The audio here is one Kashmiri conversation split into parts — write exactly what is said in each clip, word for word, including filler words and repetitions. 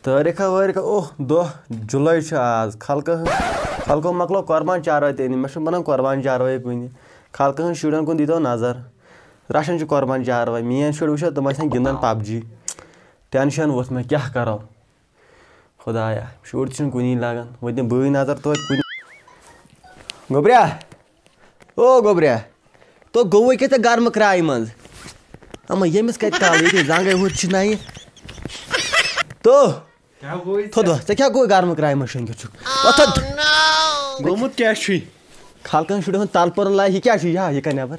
تٲریٖخہ وٲریٖخہ، اوہ، دۄہ جُلَے چھُ آز۔ خلقہٕ ہٕنٛز، خلقو مۄکلٲو قۄربان چاروٲے تہِ أنِتھ۔ مےٚ چھُنہٕ بَنان قۄربان چاروٲے کُنہِ۔ خلقہٕ ہٕنٛز شُرٮ۪ن کُن دیٖتو نظر۔ رَچھان چھِ قۄربان چاروٲے۔ میٛٲنۍ شُرۍ وٕچھو، تِم آسَن گِنٛدان پب جی۔ ٹٮ۪نشَن ووٚتھ مےٚ، کیٛاہ کَرو؟ خۄدایا، شُرۍ تہِ چھِنہٕ کُنی لَگان۔ وۄنۍ دِمہٕ بٕے نظر توتہِ کُنہِ۔ گوٚبریا، او گوٚبریا، تو گوٚوُے کیٛاہ ژےٚ گرمہٕ کرٛایہِ منٛز؟ اما ییٚمِس کَتہِ کالہٕ ییٚتہِ زنٛگَے ہوٚت چھِ نَیہِ۔ تو کیٛاہ گوٚوُے ژےٚ؟ تھوٚد وۄتھ، ژےٚ کیٛاہ گوٚوُے گرمہٕ کرٛایہِ منٛز شۄنٛگِتھ چھُکھ؟ وۄتھ تھوٚد۔ گوٚمُت کیٛاہ چھُے؟ خلقن شُرٮ۪ن ہُنٛد تَلہٕ پوٚرُن لایہِ، یہِ کیٛاہ چھُ؟ یہِ ہا، یہِ کَتہِ نٮ۪بر؟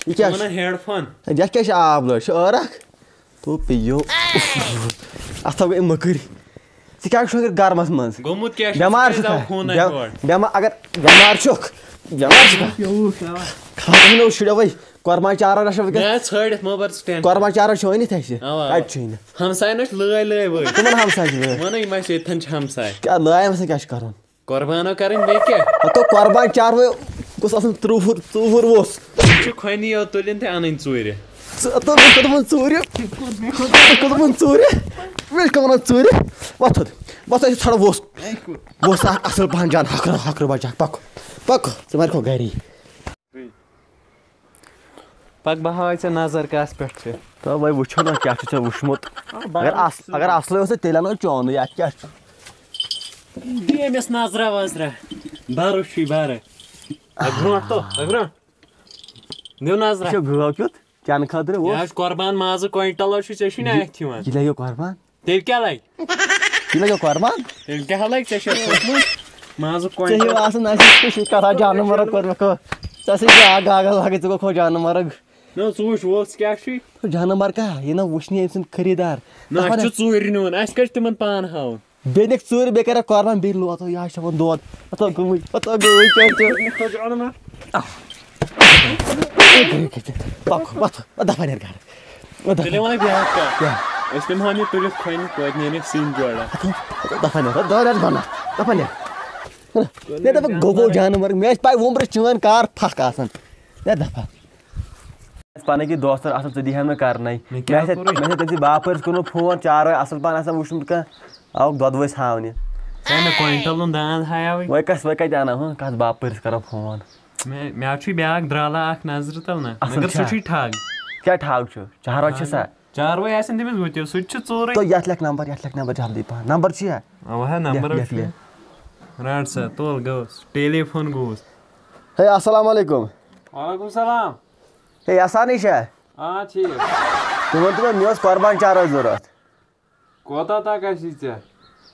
یہِ کیٛاہ ژٕ چھُ؟ وَنان ہیڈ فون؟ یَتھ کیٛاہ چھِ آب لٲر؟ چھِ ٲرَکھ؟ تو پیٚیو۔ اَتھ تھاو گٔے مٔکٕرۍ۔ ژٕ کیٛاہ چھُکھ گرمَس منٛز؟ گوٚمُت کیٛاہ چھُ؟ بٮ۪مار ژٕ چھُکھا؟ کیٛازِ آو خوٗن بٮ۪-، اَتہِ یورٕ؟ بٮ۪مار، اگر بٮ۪مار چھُکھ، بٮ۪مار چھُکھا؟ خاطر نو شُرٮ۪و وَے۔ قۄربان چارو رَچھو وٕنکٮ۪س۔ مےٚ آے ژھٲنٛڈِتھ، مہ بَر ژٕ ٹٮ۪نشَن۔ قۄربان چارو چھِ أنِتھ اَسہِ۔ اَوا، اَوا۔ کَتہِ چھِ أنِتھ؟ ہمساے نہ چھِ لٲے لٲے وٲلۍ۔ کٕمَن ہمساے چھِ لٲے؟ وَنَے یِم اَسہِ ییٚتھَن چھِ ہمساے۔ کیٛاہ لٲے ہمساے کیٛاہ چھِ کَرُن؟ قۄربانو کَرٕنۍ بیٚیہِ کیٛاہ؟ ہَتو قۄربان چاروٲے گوٚژھ آسُن ترٛوٚہُر، ژوٚوُہُر ووٚژھ۔ یہِ چھُ کھۄنی یوت تُلِن تہٕ اَنٕنۍ ژوٗرِ۔ ژٕ، تہٕ مےٚ کوٚت ووٚن ژوٗرِ؟ مےٚ کوٚت ووٚن ژوٗرِ؟ مےٚ چھِ وَنان ژوٗرِ۔ وۄتھ تھوٚد۔ وۄتھ، أسۍ ژھانٛڈو ووٚژھ۔ وۄژھ اکھ اصل پہن جان، ہکھرٕ ہکھرٕ بچاکھ، پکھ، پکھ، ژٕ مرکھو گری۔ پک بہٕ ہاوے ژےٚ نظر کس پٮ۪ٹھ چھِ۔ تہٕ وۄنۍ وٕچھو نہ کیٛاہ چھُ ژےٚ وٕچھمُت۔ آ، بہٕ اگر ہاوٕ اص-، ژٕ۔ اگر اصلٕے اوس تہٕ تیٚلہِ انو چونُے، اتھ کیٛاہ چھُ؟ دِ أمِس نظرا وظرا، بَرُس چھُے بَرٕ۔ اَتھ برونٛٹھ تو، اَتھ برونٛٹھ۔ دِو نظرا۔ یہِ چھُ گٲو کیُتھ؟ چانہٕ خٲطرٕ اوس۔ یہِ حظ قۄربان مازٕ کوینٹل حظ چھُ، ژےٚ چھُے نہ یہِ، اَتھِ یِوان۔ یہِ لگیو قۄربان؟ تیٚلہِ کیٛاہ لگہِ؟ یہِ لگیو قۄربان؟ تیٚلہِ کیٛاہ لگہِ؟ ژےٚ چھےٚ تھوٚومُت مازٕ ژےٚ ہیوٗ کوینٹل۔ آسُن اَسہِ، ژےٚ چھُے کَران جانہٕ مرگ کوٚرمُت۔ ژےٚ سۭتۍ چھِ اکھ گاگل لگٕنۍ، ژٕ گوٚو کھو جانہٕ مرگ۔ نہ، ژٕ وٕچھ، ووٚژھ کیٛاہ چھُے؟ جانہٕ مرگ کیٛاہ؟ یہِ نہ وٕچھنٕے أمۍ سُنٛد خریٖدار۔ نہ، دَپان اَسہِ چھُ ژوٗرِ نیُن، اَسہِ کَتہِ چھُ تِمن پان ہاوُن؟ بیٚیہِ نِکھ ژوٗرِ، بیٚیہِ کَرٮ۪کھ قۄربان، بیٚیہِ لوتو، یہِ ہا چھِ ہٮ۪وان دۄد۔ ہَتو گٔمٕتۍ، ہَتو گٔمٕتۍ، کیٛاہ چھِ؟ پَکھ، وَتھ، وَتھ، دَفعہ نیر گَرٕ۔ وَتھ، دَفعہ۔ تیٚلہِ وَنَے بیٛاکھ کَتھ۔ کیٛاہ؟ أسۍ نِمہٕ ہَن یہِ تُلِتھ کھۄنہِ، توتہِ نیرِ سِنۍ جوڑا۔ ہَتو، دَفعہ نیر، دَفعہ نیر بَنان، دَفعہ نیر۔ ہے، دَپان گوٚو، گوٚو جانوَر، مےٚ ٲسۍ پَے وُمبرَس چٲنۍ کار پھَکھ آسان۔ ہے، دَفعہ۔ پنٕنۍ کِنۍ دوستن آسان، ژٕ دِہَن نہٕ کرنَے۔ مےٚ مےٚ کیٛاہ آسہِ، کوٚرُے؟ مےٚ آسہِ تٔمۍ سٕے باپٲرِس کوٚرمُت فون، چاروٲے اَصٕل پَہَن آسان وٕچھمُت کانٛہہ، آوُکھ دۄدٕ وٲسۍ ہاونہِ۔ ہے، مےٚ کوینٹلُن داند ہایاوٕے۔ وۄنۍ کَس، وۄنۍ کَتہِ اَنو، ہہ؟ کَس باپٲرِس کَرو فون؟ مےٚ، مےٚ حظ چھُے بیٛاکھ درٛالا اَکھ نظرِ تَل نہ، اَصٕل مگر سُہ چھا؟ چھُے ٹھگ۔ کیٛاہ ٹھگ چھُ؟ چاروٲے چھِ سا؟ چاروٲے آسن تٔمِس وٕتِو، سُہ تہِ چھُ ژوٗرٕے۔ تو یَتھ لیکھ نمبر، یَتھ لیکھ نمبر جلدی پَہَن۔ نمبر چھُ یا؟ اَوا، ہہ، نمبر لیکھ، حظ چھُ۔ لیکھ۔ رَٹ سا، تُل، گوٚوُس۔ ٹیلی فون گوٚوُس۔ ہے، السلام علیکم۔ وعلیکم السلام۔ ہے، احسانٕے چھا؟ آ، ٹھیٖک۔ تُہۍ ؤنۍ تو مےٚ، مےٚ اوس قۄربان چاروٲے ضوٚرَتھ۔ کوتاہ تک آسی ژےٚ؟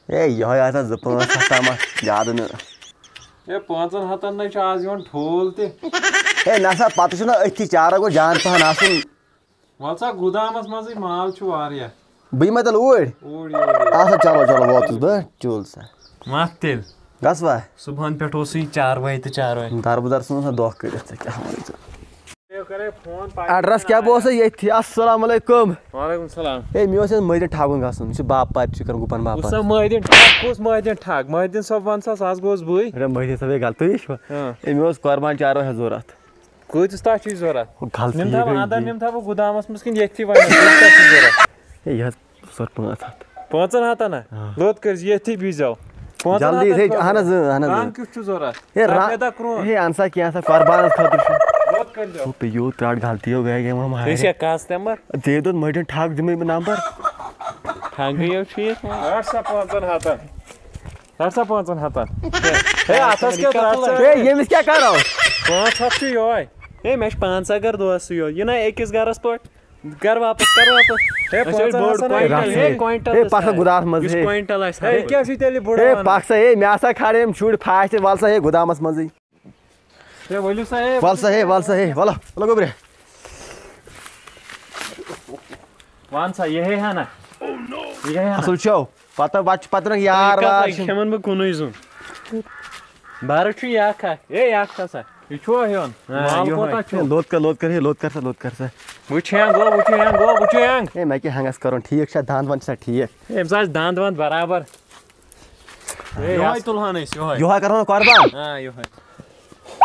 ہے، یِہوٚے آسہِ ہا زٕ پانٛژھ ہَتھ تامَتھ، زیادٕ نہٕ۔ ہے، پانٛژَن ہَتَن نَے چھُ آز یِوان ٹھوٗل تہِ۔ ہے، نہ سا، پَتہٕ چھُنہ أتھی چارو گوٚو جان پَہَن آسُن۔ وَلہٕ سا، گُدامَس منٛزٕے مال چھُ واریاہ۔ بہٕ یِمَے تیٚلہِ اوٗرۍ؟ اوٗرۍ، اوٗرۍ۔ آ سا، چلو، چلو، ووتُس بہٕ، چُل سا۔ وَتھ تیٚلہِ۔ گژھوا؟ صُبحَن پٮ۪ٹھ اوسُے چاروٲے تہٕ چاروٲے۔ دَربٕدَر ژھٕنُس نہ دۄکھ کٔرِتھ ژےٚ، کیٛاہ وَنَے ژٕ؟ ایڈرَس کیٛاہ بہٕ اوسُس ییٚتھی۔ السلام علیکم۔ وعلیکم السلام۔ ہے، مےٚ اوس یَتھ مٔدرِ ٹھاگُن گژھُن، یہِ چھُ باپار چھُ کران گُپن باپار۔ کُس سا مٔدرِ ٹھاگ؟ کُس مٔدرِ ٹھاگ؟ مٔدرِ صٲب وَن سا، سُہ حظ گوٚوُس بٕے۔ ہے، مٔدرِ صٲب، ہے، غلطی چھُ۔ ہاں۔ ہے، مےٚ اوس قۄربان چاروٲے حظ ضوٚرَتھ۔ کۭتِس تَتھ چھُے ضوٚرَتھ؟ ہُہ غلطی نِم تھاو گٔے اَندَر، یہِ۔ نِم تھاو بہٕ گُدامَس منٛز کِنہٕ ییٚتھی وَنَس؟ کۭتِس تَتھ چھُے ضوٚرَتھ؟ ہے، یہِ حظ ژور پانٛژھ ہَتھ۔ پانٛژَن ہَتَن ہا؟ آ۔ لوٚت کٔرۍ زِ ییٚتھی بِہزیو۔ پانٛژَن جلدی ہَتَن یِتھَے، خٲطرٕ۔ اَہَن حظ، اۭں، اَہَن حظ، اۭں۔ رنٛگ کیُتھ چھُ ضوٚرَتھ؟ ہے، رنٛگ سفیدا کرٛوٗن۔ ہے، اَن سا کینٛہہ سا قۄربانَس خٲطرٕ چھُ۔ لوٚت کٔرۍزیو۔ ہُہ پیٚیو ترٛٹھ غلطی ہو گٔے گٔے وۄنۍ ژےٚ ماہرِ۔ چھےٚ کَس تہِ اَمبَر؟ ژےٚ دیُت مٔڈِن ٹھَکھ دِمٕے بہٕ نمبر۔ ٹھَکھ گٔیو ٹھیٖک وۄنۍ۔ رَٹ سا پانٛژَن ہَتَن۔ رَٹ سا پانٛژَن ہَتَن۔ ہے، اَتھَس کیٛاہ رَٹ سا؟ ہے، ییٚمِس کیٛاہ کَرو؟ پانٛژھ ہَتھ چھُ یِہوٚے۔ ہے، مےٚ چھِ پانٛژھ اگر دوسٕے یوت۔ یہِ نہ أکِس گَرَس پٲٹھۍ۔ کر واپس، کر واپس۔ ہے، اچھا، پانٛژن بوٚڑ آسن کوینٹل، اَتہِ۔ ہے، کوینٹل یُس آسہِ۔ کوینٹل آسہِ۔ ہے، یہِ کیٛاہ چھُے تیٚلہِ بُڈٕ ہے، وَنان؟ پَکھ سا، ہے، مےٚ ہسا کھالے یِم شُرۍ پھاسہِ، وَل سا، ہے، گُدامَس منٛزٕے۔ ہے، ؤلِو سا، ہے، وَل سا، ہے، وَل سا، ہے، وَلہٕ، وَلہٕ گوٚبرِ۔ وَن سا، یہِ ہے ہنا۔ یہِ ہے ہنا۔ اَصٕل چھَو؟ پَتہٕ، پَتہٕ چھِ، پَتہٕ یار وار چھِ۔ کھٮ۪مَن بہٕ کُنُے زوٚن۔ بَرٕ چھُ یہِ اکھ اکھ۔ ہے، یہِ اکھ ہسا۔ یہِ چھُوا ہیوٚن؟ آ، مال یِہوٚے۔ کوتاہ چھُ؟ ہے، لوٚت کر، لوٚت کر، ہے، لوٚت کر سا، لوٚت کر سا۔ وٕچھ ہینگ گوٚو، وٕچھ ہینگ گوٚو، وٕچھ ہینگ۔ ہے، مےٚ کیٛاہ ہینگس کرُن؟ ٹھیٖک چھا؟ دند وند چھا ٹھیٖک؟ ہے، أمِس آسہِ دند وند برابر۔ ہے، یِہوٚے یَس۔ تُلہٕ ہون أسۍ، یِہوٚے۔ یِہوٚے کرہون قۄربان؟ آ، یِہوٚے۔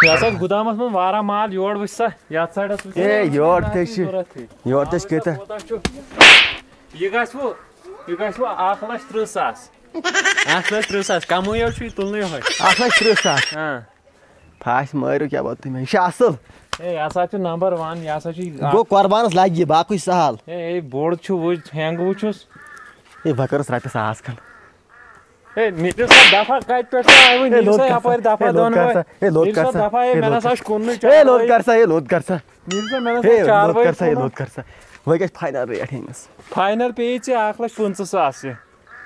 یہِ ہسا چھُ گُدامَس منٛز واریاہ مال، یورٕ وٕچھ سا، یَتھ سایڈَس وٕچھ سا۔ ہے، یورٕ تہِ چھِ، ضوٚرَتھ ہے۔ یورٕ تہِ چھِ کۭتیٛاہ؟ کوتاہ چھُ؟ یہِ گژھِ وۄنۍ یہِ گژھِ وۄنۍ اکھ لچھ تٕرٛہ ساس۔ اکھ لچھ تٕرٛہ ساس، کمٕے یوت چھُ یہِ تُلنُے یِہوٚے۔ اکھ لچھ تٕرٛہ ساس۔ ہاں۔ پھاسہِ مٲرِو کیٛاہ وۄنۍ تُہۍ مےٚ، یہِ چھُ اصٕل۔ ہے، یہِ ہسا چھُ نمبر ون، یہِ ہسا چھُ اکھ۔ گوٚو قۄربانس لگہِ یہِ، باقٕے سہل۔ ہے، ہے، بوٚڑ چھُ، وٕچھ، ہینٛگ وٕچھُس۔ ہے، بہٕ کٔرٕس رۄپیہِ ساس کھنٛڈ۔ ہے، مےٚ دِژ سا دفعہ، کتہِ پٮ۪ٹھ چھُ آیہِ وۄنۍ؟ ہے، نِیِو لوٚت سا کر سا، یپٲرۍ دفعہ ہے، لوٚت دۄن کر وٲے۔ سا، ہے، لوٚت نِیِو کر سا، سا دفعہ، ہے، ہے، مےٚ لوٚت نسا کر چھُ سا۔ کُنُے ہے، لوٚت چاروٲے۔ کر سا، ہے، لوٚت کر سا۔ نِیِو سا، مےٚ نسا ہے، چھُ لوٚت چاروٲے کر سا، ہے، کُنُے۔ لوٚت کر سا۔ وۄنۍ گژھِ فاینل ریٹ أمِس۔ فاینل پیٚیہِ ژےٚ اکھ لچھ پٕنٛژٕہ ساس یہِ۔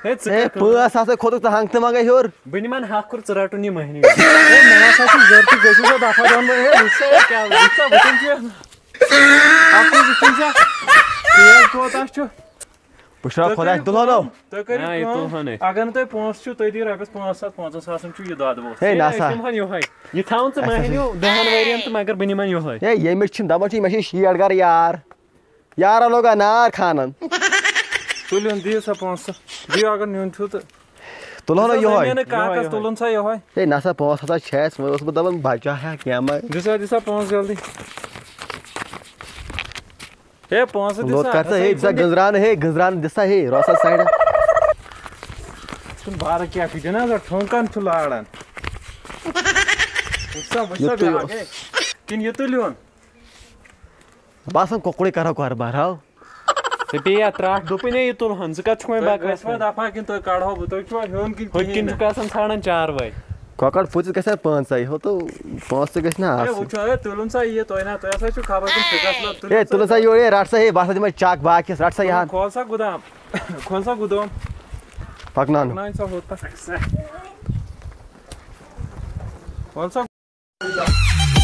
ہے، ژٕ ہے، کَتھ پانٛژھ ساس ہے کھوٚتُکھ ژٕ ہنٛگتہٕ منٛگے ہیوٚر۔ بہٕ نِمن ہکھ کھُر، ژٕ رٹُن یہِ مٔہنِو۔ ہے، مےٚ نسا چھُ ضروٗرتٕے، گٔژھِو سا دفعہ دۄن وٲے۔ ہے، وٕچھ سا، ہے، کیٛاہ، وٕچھ سا، وٕچھُن چھُ۔ اَپُز وٕچھُن چھا؟ تیز کوتاہ چھُ؟ بشرا تُہۍ خۄداے کٔرِو تُلہٕ ہنو۔ کٲم، تُہۍ کٔرِو آ، یہِ کٲم۔ تُلہٕ ہنٕے۔ اگر نہٕ تۄہہِ پونٛسہٕ چھُو، تُہۍ دِیِو رۄپیَس پانٛژھ ساس، پانٛژَن ساسَن چھُ یہِ دۄد ووت۔ ہے، ہے، نہ أسۍ سا۔ دِمہٕ ہن یِہوٚے۔ یہِ تھاوُن ژٕ اَسہِ ہسا مٔہنیوٗ دَہَن ؤرِیَن تہٕ مگر بہٕ نِمَن یِہوٚے۔ ہے، ییٚمِس چھِنہٕ دَپان چھِ، مےٚ چھِ شیٹھ گَرٕ یار۔ یارا لوگا نار کھانن۔ تُلِو، دِیِو سا پونٛسہٕ۔ دِیِو اگر نیُن چھُو تہٕ۔ تُلہٕ ہنو دِژ سا یِہوٚے۔ زٔمیٖنہٕ کاکَس، یِہوٚے، یِہوٚے۔ تُلُن سا یِہوٚے۔ ہے، نہ سا، پونٛسہٕ ہسا چھِ اَسہِ، وۄنۍ اوسُس بہٕ دَپان بچا ہا کینٛہہ ما۔ دِ سا، دِ سا پونٛسہٕ جلدی۔ ہے، پونٛسہٕ دِ لوٚت سا، کر سا، ہسا ہے، یہِ دِ سا چھُنہٕ گٔنزراونہٕ، ہے، گٔنزراونہٕ دِ سا، ہے، رو سا سایڈَس۔ چھُنہٕ بارٕ کیٛاہ چھُ دِنہٕ حظ، ٹھونٛکَن چھُ لاران۔ وٕچھ سا، وٕچھ سا یہِ تُلِو۔ بیٛاکھ، ہے۔ کِنہٕ یہِ تُلِوُن؟ باسان کۄکُرٕے کرو کاربار، ہاو۔ ژےٚ پیٚیہِ اَتھ ترٛٹھ، دوٚپُے نا یہِ تُلہٕ ہن، ژٕ کَتھ چھُکھ وۄنۍ تُہۍ بکواس گٔژھوا کران؟ دفعہ کِنہٕ تُہۍ کڑہو بہٕ، تُہۍ چھُوا ہیوٚن کِنہٕ ہُتھ کِنۍ کِہیٖنۍ چھُکھ نہٕ؟ آسان ژھانڈان چاروٲے۔ کۄکر پھٔژِس گژھِ ہا پانٛژَے، ہُہ تہٕ پونٛسہٕ تہِ گژھِ نہ ہے، آسٕنۍ۔ وٕچھو، ہے، تُلُن سا یہِ، تۄہہِ نہ، تۄہہِ ہسا چھُو خبر کُم شِکَس لَگ، تُلِو ہے، سا۔ تُلُن سا یورٕ، ہے، رَٹ سا، ہے، بہٕ ہسا دِمَے چَک باقیَس، رَٹ سا یہِ ہَن۔ کھول سا گُدام، کھول سا گُدام۔ پَکناونہٕ۔ پَکناوُن سا ہُتھ پَتھ۔ کھول سا۔